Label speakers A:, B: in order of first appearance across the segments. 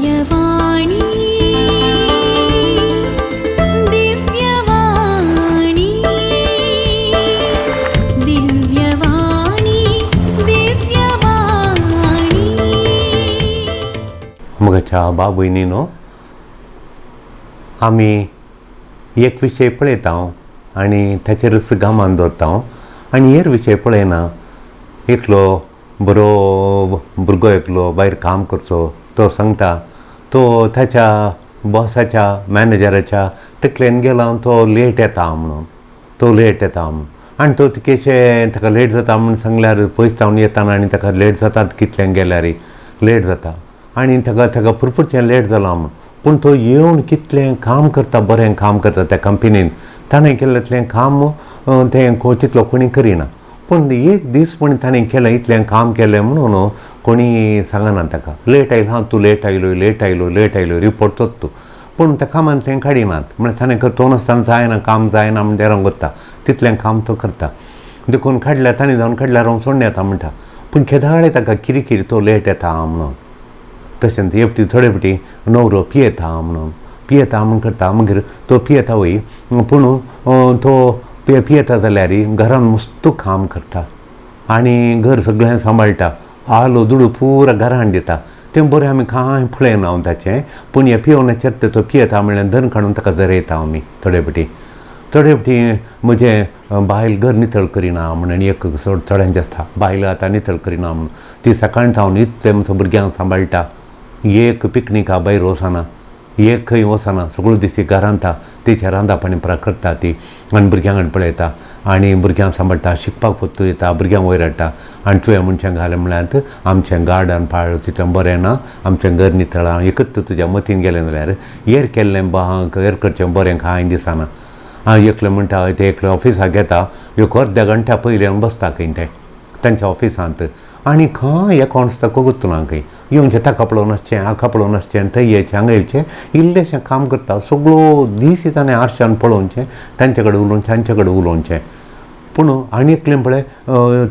A: दिव्यवाणी, दिव्यवाणी, दिव्यवाणी, दिव्यवाणी.
B: मोगाच्या बाबयनीनो, आमी एक विशय पळयता आनी ताचेरच गामान दवरता आनी हेर विशय पळयना. एकलो बरो भुरगो एकलो भायर काम करचो, तो सांगता तो ताच्या बॉसाच्या मॅनेजराच्या तकलेन गेला तो लेट येता म्हणून, तो लेट येता म्हणून. आनी तो केशें ताका लेट जाता म्हूण सांगल्यार पयस जावन येताना आनी ताका लेट जातात कितल्यांक गेल्यार लेट जाता आनी ताका ताका पुरपुरचें लेट जालां म्हूण. पूण तो येवन कितलें काम करता, बरें काम करता त्या कंपनीन, ताणें केल्लें काम तें तितलो कोणी करिना. पूण एक दीस पूण ताणें केलें इतलें काम केलें म्हणून कोणी सांगना ताका. लेट आयलो, हां तूं लेट आयलो, लेट आयलो, लेट आयलो, रिपोर्ट तोच तूं. पूण त्या कामांतलें काडिनात म्हळ्यार ताणें करतो नासतना जायना काम जायना म्हण देरांक वता, तितलें काम तो करता. देखून काडल्यार ताणें जावन काडल्यार हांव सोडून येता म्हणटा. पूण केदाळे ताका किरिकिरी तो लेट येता म्हणून. तशेंच एक फावटी थोडे फावटी न्हवरो पियेता म्हणून, पियेता म्हूण करता. मागीर तो पियेता वय, पूण तो पियेता जाल्यार घरान मस्त काम करता आनी घर सगळें सांबाळटा. आलो दुडू पुरा घरान दिता. तें बरें आमी कांय पळयना हांव ताचें. पूण हें पिवनाचेर तो पियेता म्हणल्यार धन काडून ताका जरयता आमी. थोडे फावटी थोडे फावटी म्हजें बायल घर नितळ करिना म्हणून एक थोड्यांचें आसता, बायल आतां नितळ करिना म्हणून. ती सकाळीं सावन इतलें म्हणसर भुरग्यांक सांबाळटा, एक पिकनिका भायर वचना, एक खंय वचना, सगळो दीस ती घरांत तिचें रांदा पाणी परा करता ती आनी भुरग्यांक पळयता आनी भुरग्यांक सांबाळटा, शिकपाक पोत्तू येता, भुरग्यांक वयर हाडटा. आनी तुवें मनशांक घालें म्हळ्यार आमचें गार्डन पाळ तितलें बरें ना, आमचें घर नितळां, एकच तुज्या मतीन गेलें जाल्यार हेर केल्लें हेर करचें बरें कांय दिसना. हांव एकलें म्हणटा तें एकलें ऑफिसाक येता, एक अर्द्या घंट्या पयलीं येवन बसता खंय तें तांच्या ऑफिसांत आनी खंय एकावंट्स ताका गुत्तना खंय येवचें, ताका पळोवन आसचें, हाका पळोवन आसचें, थंय येवचें, हांगा येवचें, इल्लेशें काम करता. सगळो दीस ताणें आरशान पळोवचें, तांचे कडेन उलोवचें, हांचे कडेन उलोवचें. पूण आनी एकलें पळय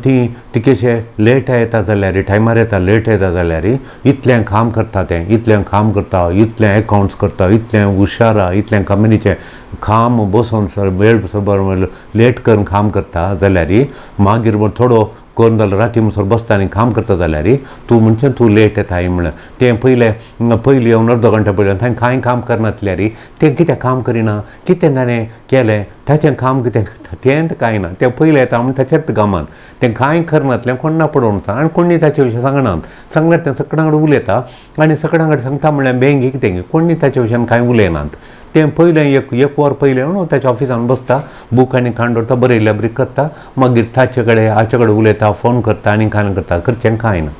B: ती तिकेशें लेट येता जाल्यार, टायमार येता, लेट येता जाल्यार इतलें काम करता तें, इतलें काम करता, इतलें एकावंट्स करता, इतलें हुशार, इतलें कंपनीचें काम बसोन सर वेळ बरोबर लेट करून काम करता जाल्यार मागीर थोडो करून जाल्यार राती म्हणसर बसता आनी काम करता जाल्यार तूं म्हणचें तूं लेट येता म्हणलें. तें पयलें पयलीं येवन अर्दो घंटा पयलें ताणें कांय काम करनासल्यार तें कित्याक काम करिना, कितें ताणें केलें, ताचें काम कितें तें कांय ना. तें पयलें येता म्हूण ताचेच कामान तें कांय करनासलें, कोण ना पडोवन आनी कोणी ताचे विशीं सांगनात. सांगल्यार तें सगळ्यां कडेन उलयता आनी सगळ्यां कडेन सांगता म्हणल्यार बँके कितें कोणी ताचे विशयान कांय उलयनात. तें पयलें एक एक वर पयलें येवन ताच्या ऑफिसान बसता, बूक आनी काण दवरता, बरयल्ल्या बरी करता, मागीर ताचे कडेन हाचे कडेन उलयता, फोन करता आनी कांय करता, करचें कांय ना.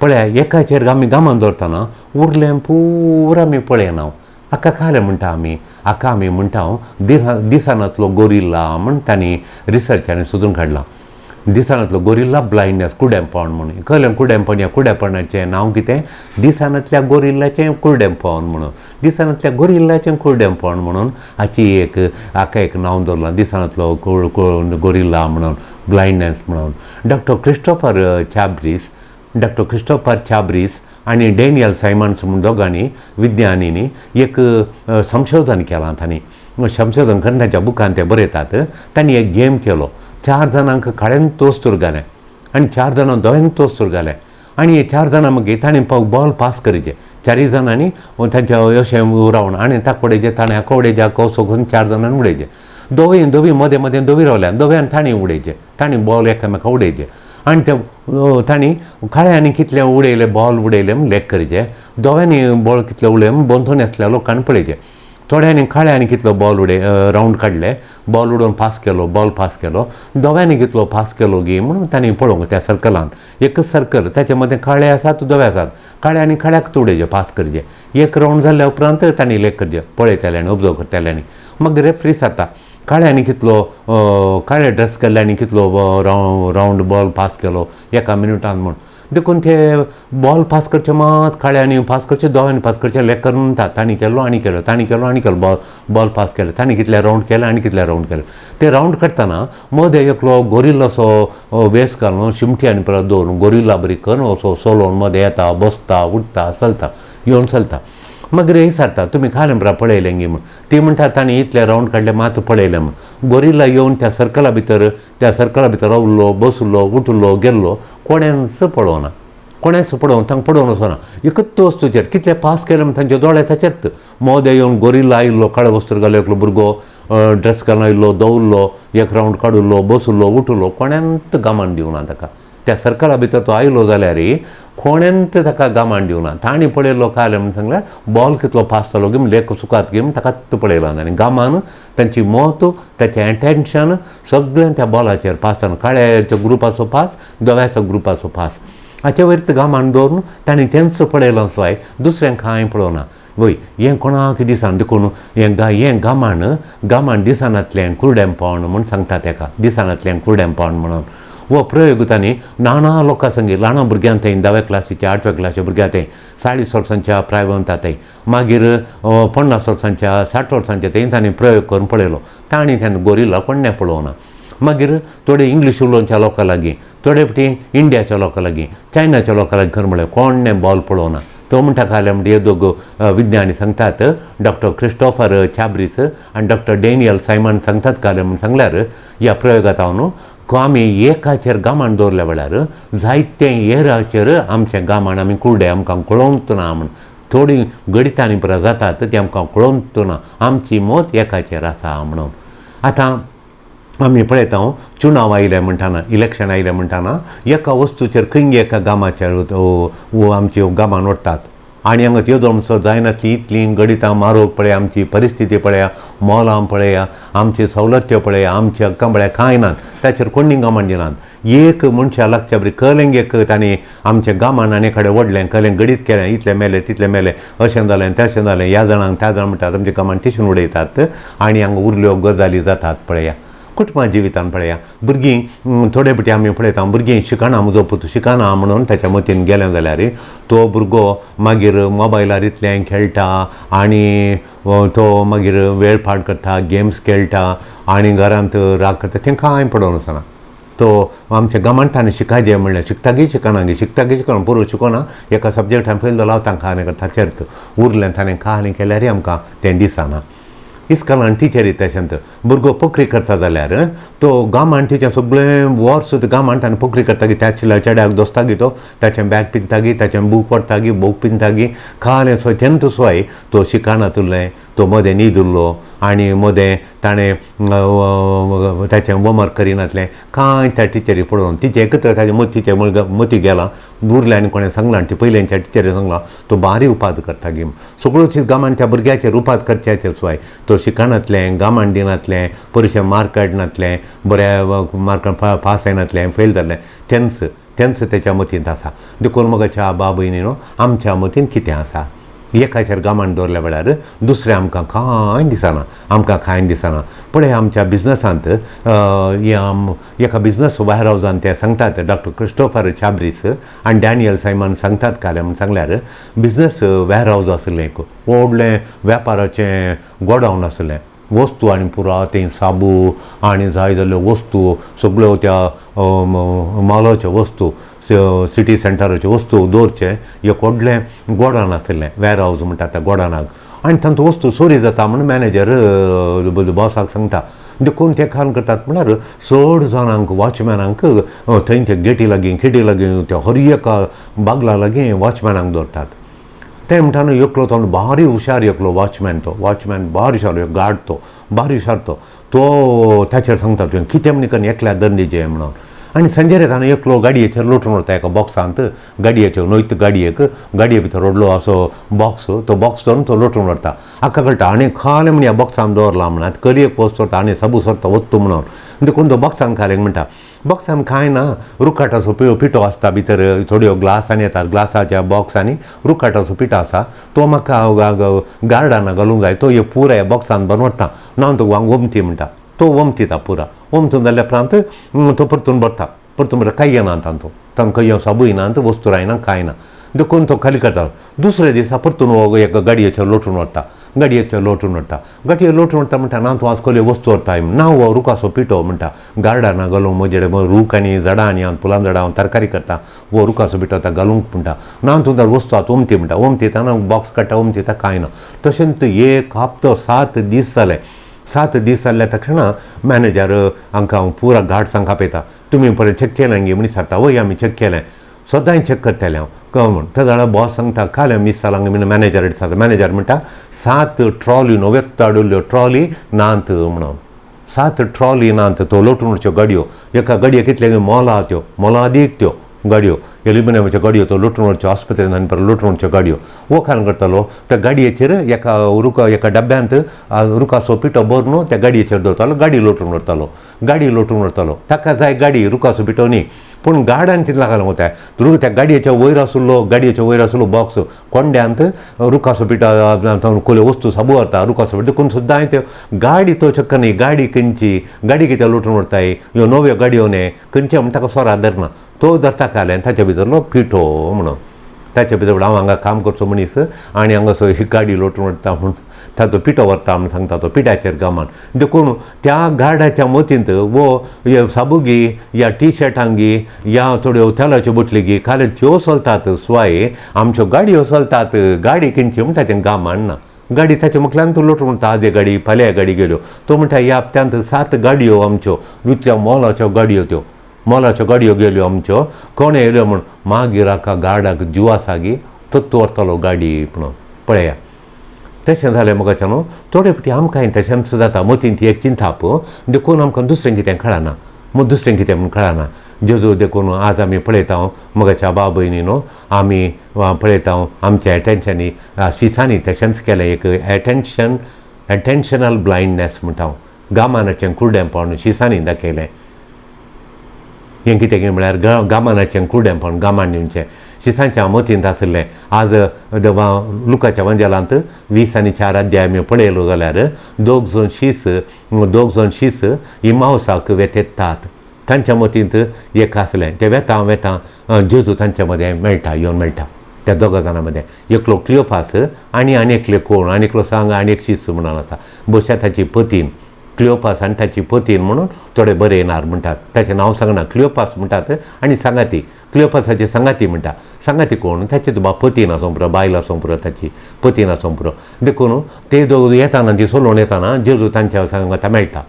B: पळया एकाचेर आमी गामान दवरतना उरलें पुरा आमी पळयना. हाका कालें म्हणटा आमी, हाका आमी म्हणटा दिसनातलो गोरिल्ला म्हण तांणी रिसर्चांनी सोदून काडलां. दिसनातलो गोरिल्ला ब्लायंडनेस, कुडेंपण म्हणून. कळ्ळें कुडेंपण, ह्या कुडेंपणाचें नांव कितें, दिसनातल्या गोरिल्लाचें कुरडेंपण म्हणून, दिसनातल्या गोरिल्लाचें कुरडेंपण म्हणून हाची एक हाका एक नांव दवरलां, दिसनातलो गोरिल्ला म्हणून, ब्लायंडनेस म्हणून. Doctor Christopher Chabris, doctor Christopher Chabris आनी डॅनियल सायमन्स म्हूण दोगांनी विज्ञानींनी एक संशोधन केलां. तांणी संशोधन करून तांच्या बुकान ते बरयतात. तांणी एक गेम केलो, 4 जाणांक काळ्यान तोस्तूर घालें आनी 4 जाणां दोळ्यान तोस्तूर घालें आनी 4 जाणां मागीर ताणें बॉल पास करचें, 4 जाणांनी तांच्या अशें रावन आनी ताका उडयचें, ताणें हाका उडयचें, हाका असो करून 4 जाणांनी उडयचें. दोवी दोवी मदें मदें दोवी रावल्या, दोव्यान ताणें उडयचें, ताणें बॉल एकामेका उडयचें आनी ते तांणी काळ्यांनी कितले उडयले बॉल उडयले म्हूण लेख करचें, दोव्यांनी बॉल कितले उडयले म्हूण बंदून आसल्या लोकांनी पळयचें. थोड्यांनी काळ्यांनी कितलो बॉल उडय रावंड काडले, बॉल उडोवन पास केलो, बॉल पास केलो, दोव्यांनी कितलो पास केलो गी म्हणून तांणी पळोवंक त्या सर्कलांत एकच सर्कल ताचे मदें काळे आसात दोवे आसात, काळे आनी काळ्याक उडयचे पास करचे. एक रावंड जाल्या उपरांत तांणी लेख करचें, पळयतल्यांनी ऑब्जर्व करतल्यांनी. मागीर रेफ्री जाता, काळ्यांनी कितलो काळे ड्रेस केल्ल्यांनी कितलो रावंड बॉल पास केलो एका मिनुटान म्हूण. देखून ते बॉल पास करचे मात काळ्यांनी पास करचे, दोव्यांनी पास करचे, लेख करून तांणी केलो आनी केलो, तांणी केलो आनी केलो, बॉल पास केलो, तांणी कितले रावंड केले आनी कितले रावंड केले. ते रावंड करतना मदें एकलो गोरिल्लासो वेस घालून शिमटी आनी परत दवरून गोरिल्ला बरी करून असो सोलोवन मदें येता, बसता, उठता, चलता, येवन चलता. मागीर विचारता तुमी खालें बरा पळयलें गी म्हूण. ती म्हणटा तांणी इतले रावंड काडले मात पळयलें म्हूण. गोरिल्ला येवन त्या सर्कला भितर, त्या सर्कला भितर रावलो, बसलो, उठलो, गेल्लो, कोणेंच पळोवना, कोणेंच पळोवन तांकां पळोवन वचना. एकच वस्तूचेर कितले पास केले म्हूण तांचे दोळे ताचेच. मोदें येवन गोरिल्ला आयिल्लो, काळो वस्त्र घालो एकलो भुरगो, ड्रेस घालून आयिल्लो, दवरलो, एक रावंड काडुल्लो, बसलो, उठलो, कोणेंच गामान दिवना ताका. त्या सर्कला भितर तो आयलो जाल्यार कोणेंच ताका गामान दिवना. तांणी पळयलो काय म्हूण सांगल्यार बॉल कितलो पास जालो गी लेख चुकात गी म्हूण ताकाच पळयला. आनी गामान तांची मत, ताचें एटेन्शन सगळें त्या बॉलाचेर पास जावन, काळ्याच्या ग्रुपाचो पास, दोव्याचो ग्रुपाचो पास, हाचे वयर गामान दवरून तांणी तेंच पळयलां शिवाय दुसऱ्यांक कांय पळोवना. वय हें कोणाक दिसना. देखून हें गामान गामान दिसनातलें कुरडेंपण म्हूण सांगता तेका, दिसनातलें कुरडेंपण म्हणून. हो प्रयोग तांणी नाना लोकां संगी, ल्हान भुरग्यां थंय, 10व्या क्लासीच्या 8व्या क्लासीच्या भुरग्यां थंय, 40 वर्सांच्या प्रायवंता थंय, मागीर 50 वर्सांच्या 60 वर्सांच्या थंय तांणी प्रयोग करून पळयलो. तांणी तेन्ना गोरिल्ला कोण्णें पळोवना. मागीर थोडे इंग्लीश उलोवच्या लोकां लागीं, थोडे फावटी इंडियाच्या लोकां लागीं, चायनाच्या लोकां लागीं खरें म्हळ्यार कोण्णें बॉल पळोवना. तो म्हणटा खालें म्हणटा हे दोग विज्ञानी सांगतात, डॉक्टर क्रिस्टोफर चाब्रीस आनी डॉक्टर डॅनियल सायमन सांगतात कालें म्हूण सांगल्यार ह्या प्रयोगांत हांव न्हू आमी एकाचेर गामान दवरल्या वेळार जायते हेराचेर आमचें गामान आमी कुरडे आमकां कळोवंक ना म्हूण थोडीं गणितांनी पुरो जातात ती आमकां कळोवंक ना, आमची मत एकाचेर आसा म्हणून. आतां आमी पळयता चुनाव आयले म्हणटाना, इलेक्शन आयलें म्हणटाना एका वस्तूचेर खंय एका गामाचेर आमची गामान ओडटात आनी हांगा त्यो आमचो जायनातली इतलीं गणितां मारोग पळया, आमची परिस्थिती पळया, मोलां पळया, आमची सवलत्यो पळया, आमची हक्कां पळया, कांय नात ताचेर कोणी गामान दिनात. एक मनशा लागच्या बरी कलेंग एक तांणी आमच्या गामान आनी कडेन ओडलें, कलें गणीत केलें, इतलें मेलें तितलें मेलें, अशें जालें तशें जालें, ह्या जाणांक त्या जाणां म्हणटात आमच्या गामान टिशून उडयतात आनी हांगा उरल्यो गजाली जातात पळया. कुटुंबा जिवितान पळया भुरगीं थोडे फावटी आमी पळयता भुरगीं शिकना, म्हजो पूत शिकना म्हणून ताच्या मतीन गेलें जाल्यार तो भुरगो मागीर मोबायलार इतलें खेळटा आनी तो मागीर वेळ पाड करता, गेम्स खेळटा आनी घरांत राग करता, तें कांय पडोवन वचना. तो आमच्या गामान ताणें शिकायचें म्हणलें, शिकता गी शिकना गी, शिकता गी शिकना, पुरो शिकना, एका सब्जेक्टान पयलीं जाल्यार तांकां आनी करता चर्त उरलें ताणें कांय केल्यार आमकां तें दिसना. इस्कॉलान टिचरी तशेंच भुरगो पोखरी करता जाल्यार तो गामान टिचर सगळें वर्स गामान ताणें पोखरी करता गी, त्या चेड्याक दोसता गी, तो ताचें बॅग पिंता गी, ताचें बूक व्हरता गी, बूक पिंता गी, खालें सोय तेन्ना सोय तो शिकना तुरलें, तो मदें न्हीद उरलो आनी मदें ताणें ताचें होमवर्क करिनातलें कांय त्या टिचरी पळोवन तिचें एकच ताचे मतीचें मती गेलां उरलें आनी कोणें सांगलां ती पयल्यांच्या टिचरी सांगलां तो बारी उपाद करता गी, सगळ्यो गामान त्या भुरग्याचेर उपाद करच्याचेर सोय तो शिकनातलें, गामान दिनातलें, परिक्षे मार्क काडनातलें, बऱ्या मार्कान पास जायनातलें, फेल जालें, तेंच तेंच तेच्या मतींत आसा. देखून म्हज्या बाबयनी न्हू आमच्या मतीन कितें आसा, एकाचेर गामान दवरल्या वेळार दुसरें आमकां कांय दिसना, आमकां कांय दिसना. पळय आमच्या बिजनसांत एका बिजनस वेअर हावजान ते सांगतात, डॉक्टर क्रिस्टोफर चाब्रीस आनी डॅनियल सायमन सांगतात कालें म्हूण सांगल्यार बिजनस वेअर हावज आसलें, एक व्हडलें वेपाराचें गोडावन आसलें, वस्तू आनी पुरा थंय साबू आनी जाय जाल्ल्यो वस्तू सगळ्यो त्या मालाच्यो वस्तू सिटी सेंटराच्यो वस्तू दवरचें एक व्हडलें गोडावन आशिल्लें, वेअर हावज म्हणटा त्या गोडावनाक, आनी तांचो वस्तू चोरी जाता म्हूण मॅनेजर बॉसाक सांगता. देखून ते काम करतात म्हळ्यार चड जाणांक वॉचमॅनांक थंय ते गेटी लागीं खिटी लागीं त्या हर एका बागला लागीं वॉचमॅनांक दवरतात. ते म्हणटा न्हू एकलो तो भारी हुशार एकलो वॉचमॅन, तो वॉचमॅन भारी हुशार, एक गार्ड तो भारी हुशार, तो तो ताचेर सांगता तुवें कितें म्हण करून एकल्या दंदीचें म्हणून. आनी सांजेर येताना एकलो गाडयेचेर लोटून वता एका बॉक्सांत, गाडयेचेर न्हयत गाडयेक, गाडये भितर व्हडलो असो बॉक्स, तो बॉक्स दवरून तो लोटून व्हरता. हाका कळटा आनी खालें म्हण ह्या बॉक्सान दवरला म्हण आतां करयेक वस्त व्हरता आनी सबू सोदता वत्तू म्हणून, देखून तो बॉक्सान खालें म्हणटा. बॉक्सान कांय ना, रुखाटाचो पिठो आसता भितर, थोड्यो ग्लासांनी येतात, ग्लासाच्या बॉक्सांनी रुखाटाचो पिठो आसा, तो म्हाका गार्डना घालूंक जाय, तो एक पुराय बॉक्सान भरून व्हरता, ना तो वमती म्हणटा, तो वमतीता पुरा, वमतून जाल्या उपरांत तो परतून भरता. परतून म्हणटा कांय येना तांचो, तांकां येवं साबूय ना, वस्तू रायना, कांय ना. देखून तो खाली करता. दुसऱ्या दिसा परतून हो एका गाडयेचेर लोटून व्हरता, गाडयेचेर लोटून व्हरता, गाडयेर लोटून व्हरता. म्हणटा ना तूं आज कसल्यो वस्तू व्हरता? ना हो रुखाचो पिठो म्हणटा, गार्डना घालूंक म्हजे रूख आनी झाडां आनी हांव फुलां झाडां हांव तरकारी करता, हो रुखाचो पिठो आतां घालूंक म्हणटा. ना तूं तर वस्तू आतां ओमती म्हणटा, ओमती ना बॉक्स काडटा, ओमती कांय ना. तशेंच एक हप्तो 7 दीस जाले. 7 दीस जाल्ल्या तक्षणा मॅनेजर हांकां पुरा गार्ड्सांक आपयता, तुमी पळय चॅक केलें गे म्हण विचारता. वय आमी चॅक केलें, सदांय चॅक करतलें हांव कळ म्हण. ते जाल्यार बॉस सांगता काल मिस जालां म्हण मॅनेजर सांगता. मॅनेजर म्हणटा 7 ट्रॉली नव्योच हाडिल्ल्यो ट्रॉली नात म्हणून, 7 ट्रॉली नात. तो लोटून उरच्यो गाडयो, एका गाडये कितले मोला त्यो, मोलादीक त्यो गाडयो, एल्युमिनियमाच्यो गाडयो तो लोटून व्हरच्यो आस्पत्रेन आनी परत लोटून व्हरच्यो गाडयो. वो खाल करतालो त्या गाडयेचेर एका रुखा एका डब्यांत रुखाचो पिठो भरून त्या गाडयेचेर दवरतालो, गाडी लोटून व्हरतालो, गाडी लोटून व्हरतालो. ताका जाय गाडी, रुखाचो पिठो न्ही. पूण गार्डान चिंतला घालूंक वता रुख त्या गाडयेच्या वयर आशिल्लो, गाडयेच्या वयर आशिल्लो बॉक्स कोंड्यांत रुखाचो पिठो कोल्यो वस्तू साबू व्हरता, रुखाचो पिठो. देखून सुद्दां त्यो गाडी तो चक्कर न्ही, गाडी खंयची, गाडी कित्याक लोटून व्हरताय, ह्यो नव्यो गाडयो न्ही खंयचे म्हण ताका सोरा धरना. तो धरता काल्यान ताच्या भितरलो पिठो म्हणून, ताच्या भितर हांव हांगा काम करचो मनीस आनी हांगासो ही गाडी लोटून व्हरता म्हूण ताचो पिठो व्हरता म्हूण सांगता तो पिठ्याचेर गामान. देखून त्या गार्डाच्या मतींत वो साबू घे या टी शर्टां घे या थोड्यो तेलाच्यो बोटली घे, खाली त्यो चलतात स्वाय, आमच्यो गाडयो चलतात, गाडी खंयची म्हण ताचें गामान ना. गाडी ताच्या मुखल्यान तो लोटून म्हणटा आज गाडी फाल्यां गाडी गेल्यो. तो म्हणटा ह्या हप्त्यांत 7 गाडयो आमच्यो, इतल्या मोलाच्यो गाडयो, त्यो मोलाच्यो गाडयो गेल्यो आमच्यो, कोण येयल्यो म्हूण. मागीर हाका गार्डाक जीव आसा गी तो व्हरतलो गाडी म्हणून. पळया तशें जालें मगाच्यान न्हू थोडे फावटी आमकांय तशेंच जाता, मतींत एक चिंताप, देखून आमकां दुसरें कितें कळना, मग दुसरें कितें म्हूण कळना. जेजू देखून आज आमी पळयता मगाच्या भाव भयणी न्हू आमी पळयता आमच्या एटेन्शनी शिसांनी तशेंच केलें. एक एटेन्शनल ब्लायंडनेस म्हणटा हांव, गामानाचें कुरडेंपण शिसांनी दाखयलें. हें कितें म्हळ्यार गामानाचें कुरडेंपण, गामान दिवचें शिसांच्या मतींत आशिल्लें. आज लुकाच्या वंजेलांत 20 आनी 4 अध्याय आमी पळयलो जाल्यार दोग जाण शीस इमावसाक वेतेतात, तांच्या मतींत एक आसलें. ते वेता वेता जेजू तांच्या मदें मेळटा, येवन मेळटा त्या दोगा जाणां मदें, एकलो क्लियोपास आनी आनी एकले कोण, आनी एकलो सांग आनी एक शीस म्हणून आसा, बशा ताची पतीन क्लियोपास आनी ताची पतीन म्हणून थोडे बरे येणार म्हणटात, ताचें नांव सांगना, क्लियोपास म्हणटात आनी सांगाती, क्लियोपासाची सांगाती म्हणटा. सांगाती कोण? ताची तुका पतीन आसूंक पुरो, बायल आसूंक पुरो, ताची पतीन आसूंक पुरो. देखून ते दोग येताना ती सोलोवन येताना जेजू तांच्या सांगाता मेळटा,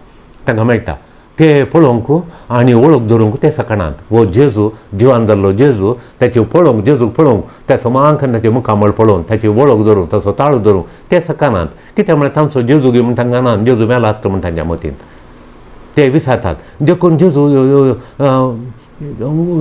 B: तांकां मेळटा. ते पळोवंक आनी वळख धरूंक ते सकनात. हो जेजू जिवान जाल्लो जेजू ताची पळोवंक, जेजूक पळोवंक त्या समांकन ताचें मुखामळ पळोवन ताची वळख धरूंक, ताचो ताळो धरूंक ते सकनात. कित्याक म्हळ्यार तांचो जेजू गी म्हण तांकां ना, जेजू मेलात म्हण तांच्या मतींत ते विचारतात. देखून जेजू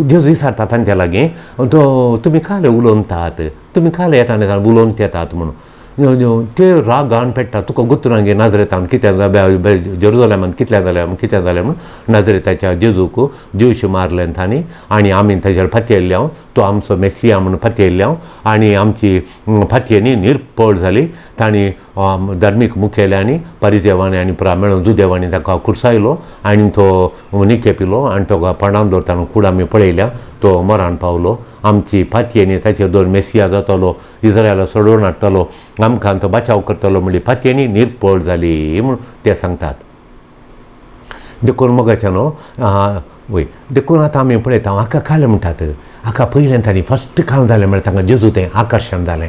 B: जेजू विचारता तांच्या लागीं, तो तुमी काल उलोवतात, तुमी काल येता उलोवन येतात म्हणून. ते रागान पेट्टा, तुका गुत्रांगे गे नाजरेतान कितें जालें, जेरुजलेमान कितलें जालें, कितें जालें म्हूण नाजरेताच्या जेजूक जीवशी मारलें तांणी आनी आमी ताचेर फातयल्ले, तो आमचो मेसिया म्हूण फातयल्ले आनी आमची फातयेनी निर्पळ जाली. तांणी धार्मीक मुखेल्यांनी परिजेवांनी आनी पुरा मेळून जुदेवांनी ताका खुर्सायलो आनी तो निके पिलो आनी तो पणान दवरताना कूड आमी पळयल्या, तो मरान पावलो. आमची फातयेनी ताचेर दोन मेसिया जातलो, इस्रायला सोडोवन हाडटलो, आमकां तो बचाव करतलो म्हणली फातयेनी निर्पळ जाली म्हूण ते सांगतात. देखून मगाच्या न्हू वय देखून आतां आमी पळयता हाका काल म्हणटात, हाका पयलें तांणी फस्ट काल जालें म्हळ्यार तांकां जेजू तें आकर्शण जालें,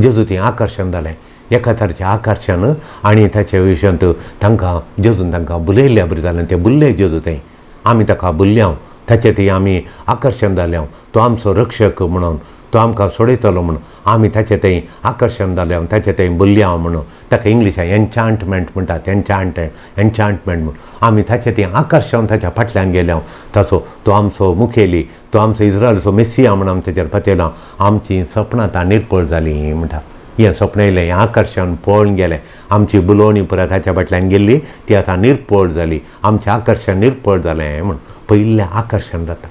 B: जेजू तें आकर्शण जालें, एका तरेचें आकर्शण आनी ताचे विशयांत तांकां जेजून तांकां बुलयल्ल्या बरें जालें. ते बुल्ले जेजू तें, आमी ताका बुल्ल्या, ताचें तें आमी आकर्शण जालें, तो आमचो रक्षक म्हणून, तो आमकां सोडयतलो म्हणून आमी ताचें तें आकर्शण जालें, ताचें तें बुल्ल्या म्हणून. ताका इंग्लिशान एन्चांटमेंट म्हणटात, एन्चांटमेंट म्हणून आमी ताचें तें आकर्शण ताच्या फाटल्यान गेल्या. ताचो तो आमचो मुखेली, तो आमचो इस्रायलचो मेसिया म्हणून आमी ताचेर पतयला. आमची सपनां आतां निर्पळ जालीं म्हणटा. हें सपन येयलें, हें आकर्शण पळोवन गेलें, आमची बुलोवणी परत ताच्या फाटल्यान गेल्ली ती आतां निर्पळ जाली, आमचें आकर्शण निर्पळ जालें म्हूण पयलें आकर्शण जाता.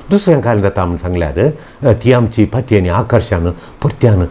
B: दुसरें कांय जाता म्हूण सांगल्यार ती आमची फातयेनी आकर्शण परत्यान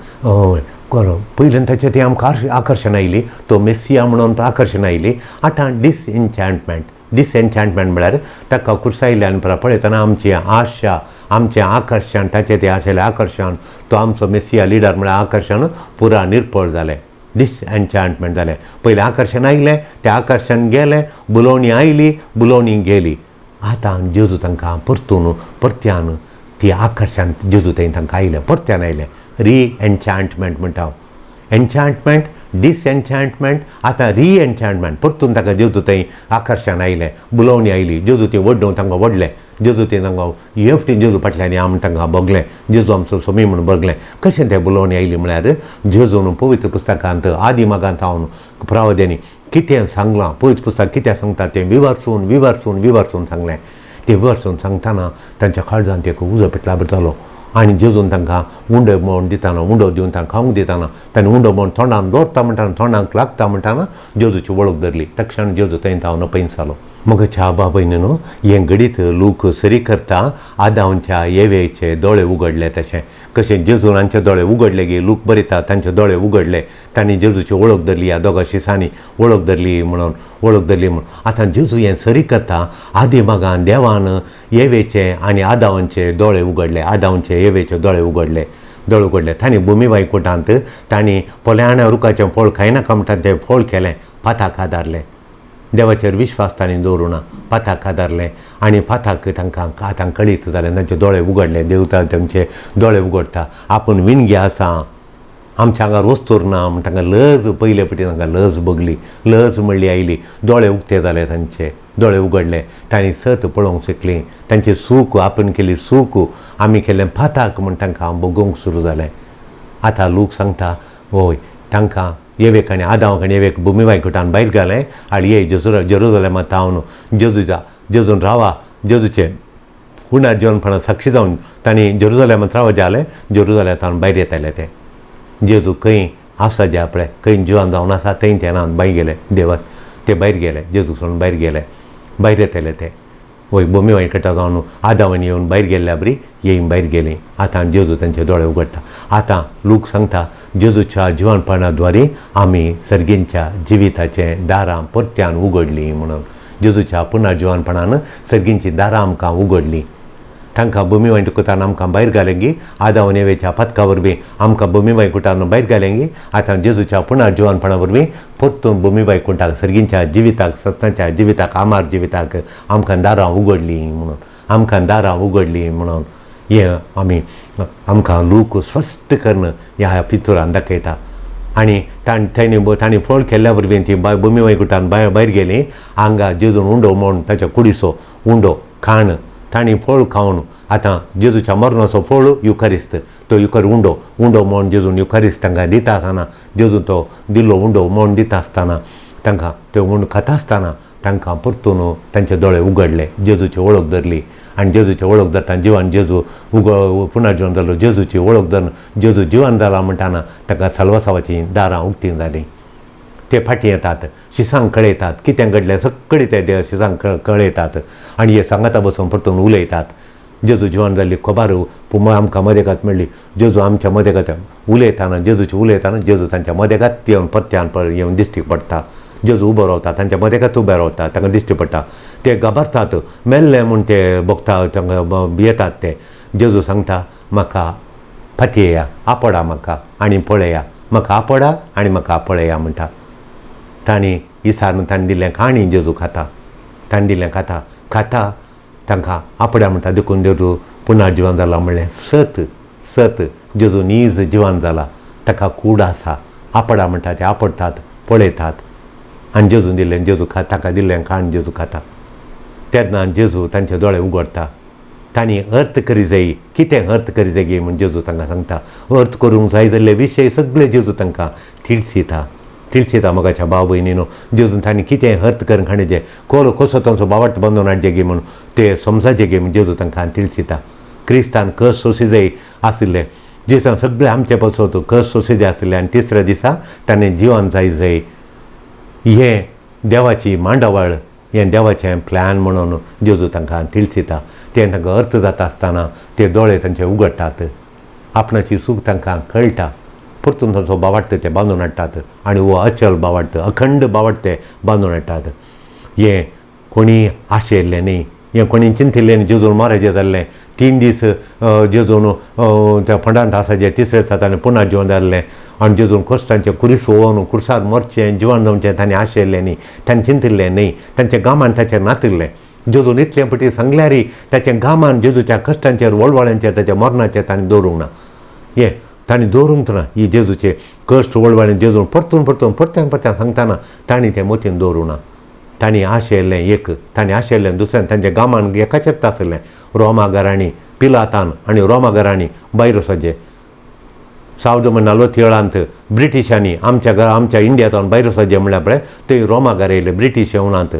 B: पयल्यान ताचें ती आमकां आकर्शण आयली, तो मेसिया म्हणून आकर्शण आयली. आतां डिसएन्चांटमेंट, डिसएन्चांटमेंट म्हळ्यार ताका कुर्सायल्यान पळयतना आमची आशा, आमचें आकर्शण, ताचें तें आशिल्लें आकर्शण, तो आमचो मेसिया लिडर म्हळ्यार आकर्शण पुरा निर्पळ जालें, डिसएन्चांटमेंट जालें. पयलें आकर्शण आयलें, तें आकर्शण गेलें, बुलोवणी आयली, बुलोवणी गेली. आतां जेजू तांकां परतून परत्यान ती आकर्शण जेजू थंय तांकां आयलें, परत्यान आयलें. रिएन्चांटमेंट म्हणटा हांव, एन्चांटमेंट, डिसएन्चांटमेंट, आतां रिएन्चांटमेंट. परतून तांकां जेजू थंय आकर्शण आयलें, बुलोवणी आयली, जेजू ती वडून तांकां वडलें, जेजू ती तांकां एकटी जेजू फाटल्यान या म्हूण तांकां भोगलें, जेजू आमचो सोमी म्हूण भोगलें. कशें तें बुलोवणी आयली म्हळ्यार जेजून पवित्र पुस्तकांत आदी मागांत हांव प्रवाद्यांनी कितें सांगलां, पवित्र पुस्तक कितें सांगता तें विवर्सून विवर्सून विवर्सून सांगलें. तें विवर्सून सांगतना तांच्या काळजांत एक उजो पेटला बरो जालो आनी जेजून तांकां उंडो मोडून दितना, उंडो दिवन तांकां खावंक दितना, तांणी उंडो मोडून तोंडान दवरता म्हणटाना, तोंडाक लागता म्हणटाना जेजूची वळख धरली. तक्षण जेजू थंय धांवन पयस जालो. मगच्या बाबयन न्हू हें घडीत लोक सरी करता आदांच्या येवेचे दोळे उगडले तशें कशें जेजून हांचे दोळे उगडले गे लूक बरयता तांचे दोळे उगडले, तांणी जेजूची वळख धरली, ह्या दोगां शिसांनी वळख धरली म्हणून, वळख धरली म्हणून. आतां जेजू हें सरी करता आदी मागान देवान येवेचे आनी आदावांचे दोळे उगडले, आदावांचे येवेचे दोळे उगडले, दोळे उगडले. तांणी भुमी वायकुटांत तांणी पोल्याण्या रुखाचें फळ खायनाका म्हणटा तें फळ केलें, पाताक आदारलें, देवाचेर विश्वास तांणी दवरूना, पाताक आदारलें आनी पाताक तांकां आतां कळीत जालें, तांचे दोळे उगडले. देवता तांचे दोळे उगडटा, आपूण विणगे आसा, आमच्या आंगार वस्तूर ना म्हण तांकां लज, पयले पटी तांकां लज भोगली, लज म्हणली आयली, दोळे उक्ते जाले तांचे, दोळे उगडले, तांणी सत पळोवंक शकलीं, तांची सूख आपूण केली सूख आमी केलें पाताक म्हण तांकां भोगोवंक सुरू जालें. आतां लोक सांगता होय तांकां येवेक आनी आदांक आनी येवेक भुमी वायकुटान भायर घालें आनी ये जेरुजलेमा तावन जेजूच्या जेजून रावा, जेजूचें पुनर्जीवनपणा जेवणपणा साक्षी जावन तांणी जेरुजलेमांत रावा जालें, जेरुजलेमांत भायर येताले ते. जेजू खंय आसा जे आपले खंय जिवन जावन आसा थंय ते ना भायर गेले, देवास ते भायर गेले, जेजू सोडून भायर गेले, भायर येताले ते. वय भुमी वायकटा जावन आदावान येवन भायर गेल्ल्या बरी येवन भायर गेलीं. आतां जेजू तांचे दोळे उगडटा. आतां लोक सांगता जेजूच्या जिवनपणाद्वारे आमी सर्गींच्या जिविताचें दारां परत्यान उगडलीं म्हणून. जेजूच्या पुनर्जिवनपणान सर्गींचीं दारां आमकां उगडलीं. तांकां भुमी वायकुटान आमकां भायर घालें, आदाव नेवेच्या पातका वरवीं आमकां भुमी वायकुटान भायर घालें. आतां जेजूच्या पुनर्जिवनपणा वरवीं परतून भुमी वायकुटाक सर्गींच्या जिविताक, सस्तांच्या जिविताक, आमार जिविताक आमकां दारां उगडलीं म्हणून, आमकां दारां उगडलीं म्हणून हें आमी आमकां लोक स्पश्ट करून ह्या पितुरान दाखयता. आनी तांणी फळ केल्ल्या वरवीं ती भुमी वायकुटान भायर गेलीं. हांगा जेजून उंडो म्हूण ताच्या कुडीचो उंडो खाण तांणी फळ खावन आतां जेजूच्या मरणाचो फळ युखरिस्त, तो युखर उंडो उंडो म्हूण जेजून युखरिस्त तांकां दिता आसतना, जेजून तो दिल्लो उंडो म्हूण दिता आसतना तांकां ते उंडो खाता आसतना तांकां परतून तांचे दोळे उगडले, जेजूची वळख धरली. आनी जेजूची वळख धरता जिवन जेजू पुनर्जिवन जालो, जेजूची वळख धरून जेजू जिवन जाला म्हणटाना ताका साल्वासावाचीं दारां उक्तीं जालीं. ते फाटीं येतात, शिसांक कळयतात कितें घडलें सगळें, ते शिसांक कळयतात आनी हे सांगाता बसून परतून उलयतात. जेजू जिवन जाल्ली खबर आमकां मदेगात मेळ्ळी, जेजू आमच्या मदेगात उलयतना, जेजूची उलयतना जेजू तांच्या मदेगात येवन परत्यान येवन दिश्टी पडटा. जेजू उबो रावता, तांच्या मदेगात उबे रावता, तांकां दिश्टी पडटा. ते घाबरतात, मेल्ले म्हूण ते भोगता, तांकां येतात ते. जेजू सांगता म्हाका फाटीं येया, आपडा म्हाका आनी पळया, म्हाका आपडा आनी म्हाका पळया म्हणटा. तांणी इसान तांणी दिल्लें खाणी जेजू खाता, तांणी दिल्लें खाता खाता तांकां आपड्या म्हणटा. देखून जेजू पुनर्जिवन जाला म्हणलें सत सत, जेजू नीज जिवन जाला, ताका कूड आसा. आपडा म्हणटा ते आपडटात, पळयतात आनी जेजून दिल्लें जेजू खाता, ताका दिल्लें खाण जेजू खाता. तेन्ना जेजू तांचे दोळे उगडटा. तांणी अर्थ करी जाय, कितें अर्थ करी जाय म्हूण जेजू तांकां सांगता. अर्थ करूंक जाय जाल्ले विशय सगळे जेजू तांकां तिळसिता, तिळसिता. मोगाच्या भाव भयणीनो, जेजून तांणी कितें अर्थ करून खाणेचें कोलो कसो तांचो बावट बांदून हाडचे गे म्हूण ते समजाचे गे म्हूण जेजू तांकां तिळसिता. क्रिस्तान कस सोंसी जाय आशिल्लें, जेजून सगळें आमचे पासत कस सोंसी जाय आशिल्लें आनी तिसऱ्या दिसा ताणें जिवन जाय जाय. हें देवाची मांडावळ, हें देवाचें प्लॅन म्हणून जेजू तांकां तिळसिता. तें तांकां अर्थ जाता आसतना ते दोळे तांचे उगडटात, आपणाची सूख तांकां कळटा. परतून तांचो बावाटते ते बांदून हाडटात आनी हो अचल बावाटत, अखंड बावाटते बांदून हाडटात. हें कोणी आशेल्लें न्ही, हें कोणी चिंतिल्लें न्ही. जेजून मरायचें जाल्लें 3 दीस जेजून त्या फंडांत आसाचें, तिसरे दिसा ताणें पुना जिवन जाल्लें आनी जेजून कश्टांचें कुरीस वोवन कुर्सार मरचें जिवन जावचें ताणें आशेल्लें न्ही, ताणें चिंतिल्लें न्ही, तांच्या गामान ताचेर नातिल्लें. जेजून इतलें पटी सांगल्यारय ताच्या गामान जेजूच्या कश्टांचेर वळवळ्यांचेर ताच्या मरणाचेर ताणें दवरूंक ना, हें ताणें दवरूंक ना. ही जेजूचे कश्ट वळवळ्यान जेजून परतून परतून परत्यान परत्यान सांगतना तांणी तें मतीन दवरूंक ना. तांणी आशेल्लें एक, तांणी आशेल्लें दुसऱ्यान, तांच्या गामान एकाचेच आसलें रोमाघरांनी पिलातान आनी रोमाघरांनी भायर वचचें. सावद 47 ब्रिटिशांनी आमच्या आमच्या इंडियांतल्यान भायर वचचें म्हणल्यार पळय ते रोमाघर येयले. ब्रिटीश येवनात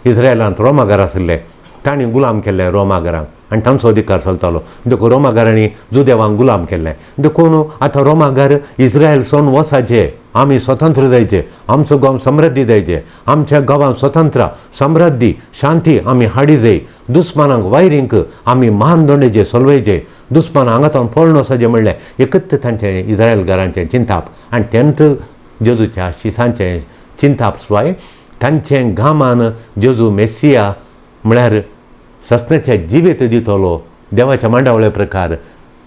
B: इस्रायलांत रोमाघर आशिल्ले, तांणी गुलाम केल्ले रोमाघरांक आनी तांचो अधिकार चलतालो. देखून रोमाघरांनी जुदेवांक गुलाम केल्ले. देखून आतां रोमाघर इस्रायल सोन वसाचे, आमी स्वतंत्र जायचे, आमचो गांव समृद्धी जायचे, आमच्या गांवांत स्वतंत्र समृद्धी शांती आमी हाडी जाय, दुस्मानांक वायरींक आमी मान दोंडेचे सोलवायचे, दुस्मान हांगां पळोवन वचचें म्हणलें एकच तांचें इस्रायल घरांचें चिंताप. आनी तेंच जेजूच्या शिसांचें चिंताप स्वाय तांचें गामान जेजू मेसिया म्हळ्यार सस्नाचे जिवीत दितलो, देवाच्या मांडावळे प्रकार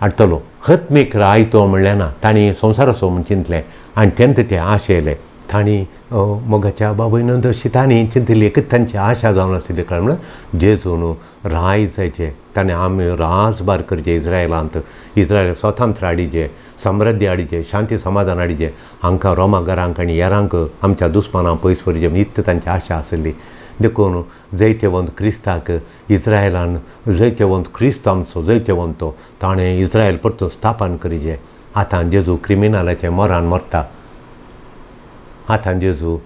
B: हाडटलो, हत्मीक रायतो म्हणलें ना, तांणी संवसाराचो म्हूण चिंतलें आनी तेंत ते आशेले. तांणी मोगाच्या बाबयन तशी तांणी चिंतिल्ली एकच तांची आशा जावन आशिल्ली कारण म्हळ्यार जेजून राय जायचे, ताणें आमी राजभार करचें इस्रायलांत, इस्रायल स्वतंत्र हाडीचें, समृद्धी हाडीचें, शांती समाधान हाडीचें, हांकां रोमाघरांक आनी हेरांक आमच्या दुस्मानांक पयस व्हरचें, इतली तांची आशा आशिल्ली. देखून जैतेवंत क्रिस्ताक इस्रायलान जैतेवंत क्रिस्त आमचो जैतेवंत तो ताणें इस्रायल परतून स्थापन करीचें. आतां जेजू क्रिमिनलाचें मरान मरता, आतां जेजू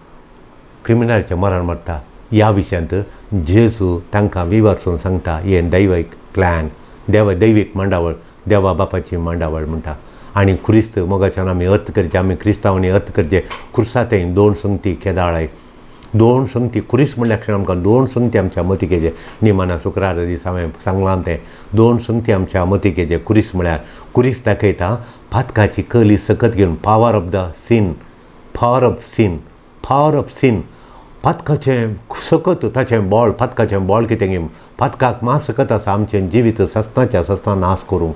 B: क्रिमिनलाचें मरान मरता. ह्या विशयांत जेजू तांकां विवर्सून सांगता हें दैवीक प्लॅन, देवा दैवीक मांडावळ, देवा बापाची मांडावळ म्हणटा. आनी क्रिस्त मोगाच्यान आमी अर्थ करचें, आमी क्रिस्तांवांनी अर्थ करचें. खुर्सा थंय 2 संगती केदाळाय, 2 संगती कुरीस म्हणल्यार क्षण आमकां 2 संगती आमच्या मतीक येचे. निमाना शुक्रार दीस हांवें सांगलां तें 2 संगती आमच्या मतीक येचे. कुरीस म्हळ्यार कुरीस दाखयता पातकाची कली सकत घेवन, power of the sin, power of sin, power of sin, पातकाचें सकत ताचें बळ, पातकाचें बळ कितें घेवन पातकाक मात सकत आसा आमचें जिवीत सस्नाच्या सस्ना नाश करूंक,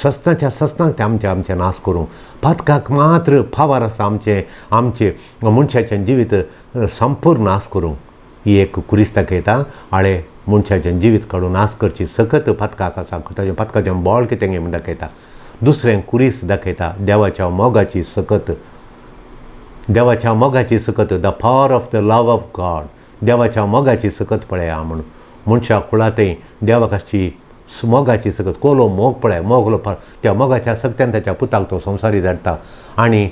B: सस्नाच्या सस्नाक तें आमचें आमचें नाश करूंक. पातकाक मात्र पावर आसा आमचें आमचें मनशाचें जिवीत संपूर्ण नाश करूंक. ही एक कुरीस दाखयता आळे मनशाचें जिवीत काडून नाश करची सकत पातकाक आसा, ताचें पातकाचें बळ कितें म्हूण दाखयता. दुसरें कुरीस दाखयता देवाच्या मोगाची सकत, देवाच्या मोगाची सकत, the power of the love of God, देवाच्या मोगाची सकत पळया म्हणून मनशा कुळांतय देवाक आसची मोगाची सकत, कोलो मोग पळय, मोगलो त्या मोगाच्या सक्त्यान ताच्या पुताक तो संवसारी धाडटा आनी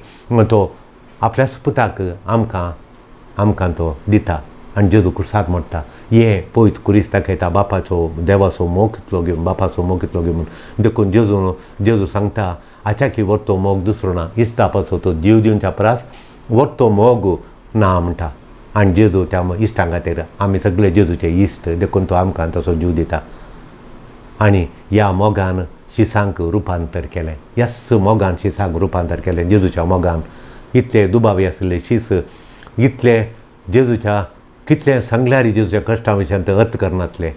B: तो आपल्याच पुताक आमकां आमकां तो दिता आनी जेजू कुर्साक मोडटा. हें पयत कुरीस दाखयता बापाचो देवाचो मोग कितलो घेवन, बापाचो मोग कितलो घेवन. देखून जेजू जेजू सांगता आचाकी व्हरतो मोग दुसरो ना, इश्टापाचो तो जीव दिवच्या परस व्हरतो मोग ना म्हणटा. आनी जेजू त्या इश्टां खातीर, आमी सगळे जेजूचे इश्ट, देखून तो आमकां तसो जीव दिता. आनी ह्या मोगान शिसांक रुपांतर केलें, ह्याच मोगान शिसांक रुपांतर केलें. जेजूच्या मोगान इतले दुबावी आशिल्ले शीस, इतले जेजूच्या कितलें सांगल्यार जेजूच्या कश्टां विशयांत अर्थ करनासले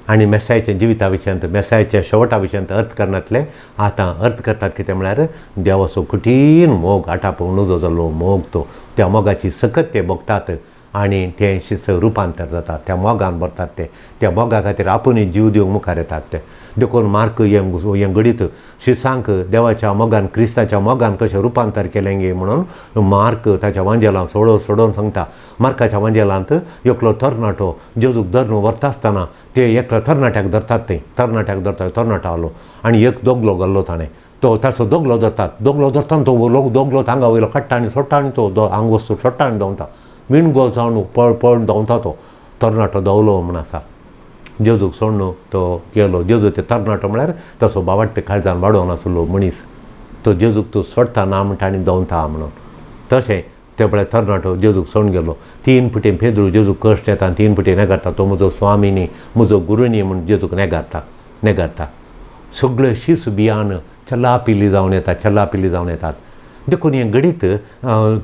B: आनी मेसायच्या जिविता विशयांत, मेसायच्या शेवटा विशयांत अर्थ करनासले. आतां अर्थ करतात कितें म्हळ्यार देवाचो कठीण मोग, आटापूंक नजो जाल्लो मोग, तो त्या मोगाची सकत ते भोगतात आनी तें शिस रुपांतर जाता, त्या मोगान भरतात ते, त्या मोगा खातीर आपुणूय जीव दिवंक मुखार येतात ते. देखून मार्क हें हें घडीत शिसांक देवाच्या मोगान, क्रिस्ताच्या मोगान कशें रुपांतर केलें गे म्हणून मार्क ताच्या वांजेलांत सोडोवन सोडोवन सांगता. मार्काच्या वांजेलांत एकलो तरणाटो जेजूक धरून व्हरता आसतना ते एकल्या तरणाट्याक धरतात, ते तरणाट्याक धरतात, तरणाटो आलो आनी एक दोगलो घाल्लो ताणें, तो ताचो दोगलो धरतात, दोगलो धरता तो लोक दोगलो आंगा वयलो काडटा आनी सोडटा आनी तो आंग वस्तू सोडटा आनी धांवता, विणगो जावन पळ पळून धांवता तो तरणाटो धांवलो म्हूण आसा. जेजूक सोडून तो गेलो. जेजू ते तरणाटो म्हळ्यार तसो बावाट्ट काळजान वाडोवन आसलो मनीस, तो जेजूक तूं सोडटा ना म्हणटा आनी धांवता म्हणून. तशें ते पळय तरणाटो जेजूक सोडून गेलो. 3 फुटी पेद्रू जेजूक कश्ट येता, 3 फुटी नेगारता, तो म्हजो स्वामी न्ही, म्हजो गुरू न्ही म्हूण जेजूक नेगारता नेगारता. सगळे शीस बियान छल्ला पिल्ली जावन येतात, छल्ला पिल्ली जावन येतात. देखून हें घडीत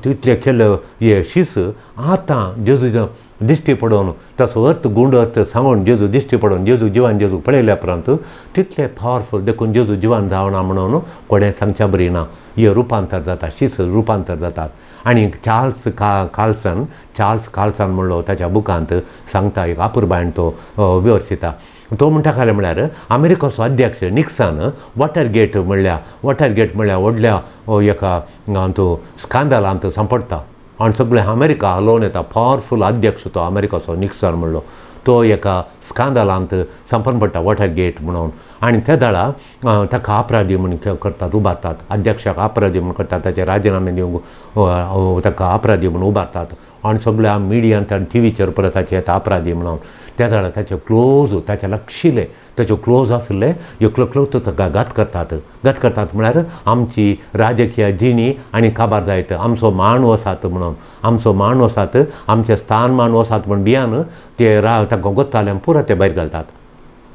B: तितलें केल्लें हे शीस आतां जेजू दिश्टी पडोवन ताचो अर्थ गूंड अर्थ सांगून जेजू दिश्टी पडोवन जेजू जिवान जेजू पळयल्या उपरांत तितलें पावरफूल. देखून जेजू जिवान जावना म्हणून कोणें सांगच्या बरी ना. हे रुपांतर जाता, शीस रुपांतर जातात. आनी चार्ल्स कार्लसन, चार्ल्स कार्लसन म्हणलो ताच्या बुकांत सांगता, एक आपुरबायन तो विवर्सिता. तो म्हणटा खालें म्हळ्यार अमेरिकाचो अध्यक्ष निक्सन वॉटरगेट म्हणल्या, वॉटरगेट म्हणल्यार व्हडल्या एका हातूंत स्कांदलांत सांपडटा आनी सगळें अमेरिका हलोवन येता. पावरफूल अध्यक्ष तो अमेरिकाचो निक्सन म्हणलो तो एका स्कांदलांत सांपडून पडटा, वॉटरगेट म्हणून. आनी त्या वेळा ताका अपराधी म्हूण करतात, उबारतात. अध्यक्षाक अपराधी म्हूण करतात, ताचे राजिनामे दिवंक ताका अपराधी म्हूण उबारतात. आनी सगळ्या मिडियांत आनी टिवीचेर परत ताचे येता अपराधी म्हणून. त्या वेळार ताचे क्लोज, ताच्या लागशिल्ले ताचे क्लोज आसले एकलो क्लोज ताका घात करतात. घात करतात म्हळ्यार आमची राजकीय जिणी आनी काबार जायत, आमचो मान वसात म्हणून, आमचो मान वसात, आमचें स्थान मान वसात म्हूण भियान ते तांकां गोत्ताले पुरो ते भायर घालतात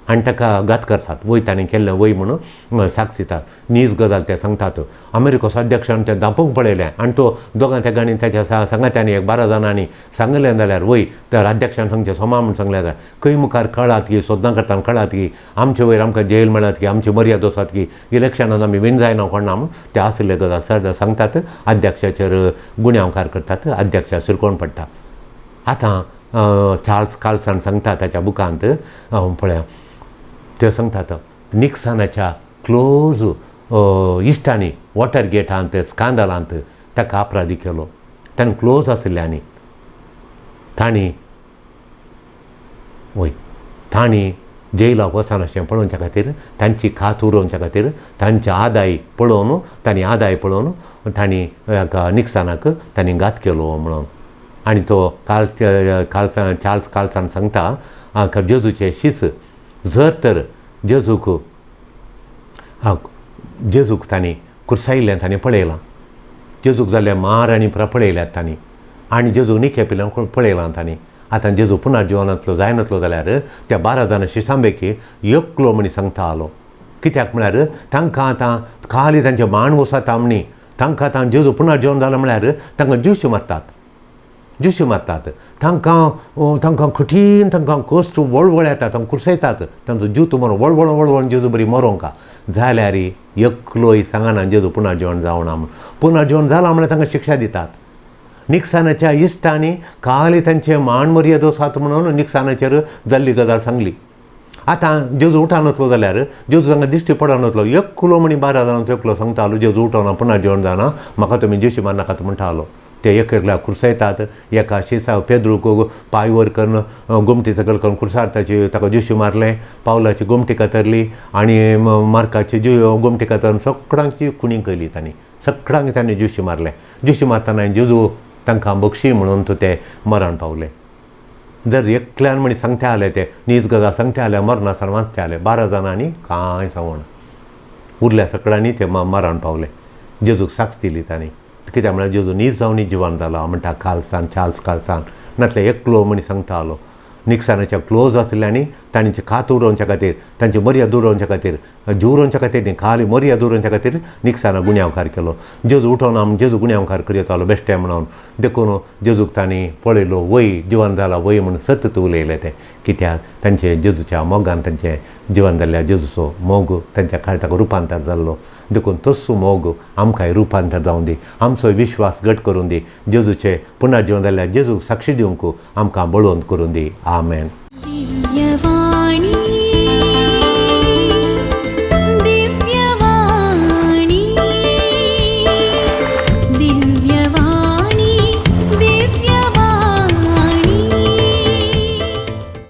B: आनी ताका घात करतात. वय ताणें केल्लें वय म्हणून साक्ष दितात, नीज गजाल ते सांगतात. अमेरिकाचो अध्यक्षान तें धांपूंक पळयलें आनी तो दोगां तेगांनी ताच्या सांगात्यांनी एक 12 जाणांनी सांगलें जाल्यार वय तर अध्यक्षान सांगचें सोमा म्हूण सांगलें जाल्यार खंय मुखार कळात की सोदनां करतना कळात की आमचे वयर आमकां जेल मेळत की आमची मर्याद वसात की इलेक्शनान आमी विन जायना कोणा म्हूण ते आशिल्ले गजाल सांगतात. अध्यक्षाचेर गुन्यांवकार करतात, अध्यक्षा शिरकोवन पडटा. आतां चार्ल्स कार्लसन सांगता ताच्या बुकांत पळया, त्यो सांगतात निक्सनाच्या क्लोज इश्टांनी वॉटरगेटांत स्कांदलांत ताका अपराधी केलो. ताणें क्लोज आशिल्ल्यांनी तांणी वय तांणी जेलाक वचनाशें पळोवच्या खातीर, तांची खात उरोवच्या खातीर, तांचे आदाय पळोवन, तांणी आदाय पळोवन तांणी निक्सनाक तांणी घात केलो म्हणून. आनी तो कार्लसन, चार्ल्स कार्लसन सांगता जेजूचे शीस जर तर जेजूक जेजूक तांणी कुर्सायिल्लें तांणी पळयलां, जेजूक जाल्लें मार आनी पळयल्यात तांणी, आनी जेजूक निखे पिल्यान पळयलां तांणी. आतां जेजू पुनर्जिवनांतलो जायनातलो जाल्यार त्या 12 जाणां शिसां पैकी एकलो म्हणी सांगता आलो. कित्याक म्हळ्यार तांकां आतां खाली तांचे मान वसात आमणी, तांकां आतां जेजू पुनर्जिवन जालो म्हळ्यार तांकां ज्यूशी मारतात, ज्यूशी मारतात. तांकां तांकां कठीण, तांकां कश्ट वळवळ येता, तांकां कुर्सयतात, तांचो जीव तूं मरोन वळवळ वळवळ जेजू बरी मरोंका जाल्यार एकलोय सांगना जेजू पुनर्जिवन जावना म्हूण. पुनर्जिवन जालां म्हळ्यार तांकां शिक्षा दितात. निक्सनाच्या इश्टांनी खाली तांचे मान मर्याद वसात म्हणून निक्सनाचेर जाल्ली गजाल सांगली. आतां जेजू उठानातलो जाल्यार जेजू तांकां दिश्टी पडनातलो, एकलो म्हणी 12 जाणांचो एकलो सांगतालो जेजू उठोना पुनर्जिवन जाना, म्हाका तुमी ज्यूशी मारनाकात म्हणटालो. ते एक एकल्याक कुर्सयतात, एका शिसा पेद्रूक पांय वयर करून गोमटी सकयल करून कुर्सार ताची ताका ज्युशी मारलें, पावलाची गोमटी कातरली आनी मार्काची गोमटी कातरून सगळ्यांची खुणी केली तांणी, सगळ्यांक तांणी ज्युशी मारलें. ज्युशी मारतना जेजू तांकां बक्षी म्हणून तो ते मरण पावले. जर एकल्यान म्हणी सांगता आले ते नीज गजाल सांगता आले मरणासान वाचते आले, 12 जाणांनी कांय सांगना उरल्या सगळ्यांनी ते मरण पावले. जेजूक साक्ष दिली तांणी, कित्याक म्हळ्यार जेजू नीज जावन जिवन जाला म्हणटा कार्लसन, चार्ल्स कार्लसन. नातलें एकलो म्हणी सांगता आलो. निक्सनाच्या क्लोज आशिल्ल्यांनी तांणी खात उरोवच्या खातीर, तांची मर्याद उरोवच्या खातीर, जीव उरोवच्या खातीर न्ही, खाली मर्याद उरोवच्या खातीर निक्सना गुन्यांवकार केलो. जेजू उठोवना म्हूण जेजू गुन्यांवकार करयतालो बेश्टें म्हणून. देखून जेजूक तांणी पळयलो वय जिवन जाला वय म्हूण सतत उलयलें तें. कित्याक तांचे जेजूच्या मोगान तांचें जिवन जाल्ल्या जेजूचो मोग तांच्या काळजाक रुपांतर जाल्लो. देखून तसो मोग आमकांय रुपांतर जावं दी, आमचो विश्वास घट करून दी, जेजूचे पुनर्जिवन जाल्ल्या जेजूक साक्षी दिवंक आमकां बळवंत करून दी. आमेन.
A: दिव्यवाणी.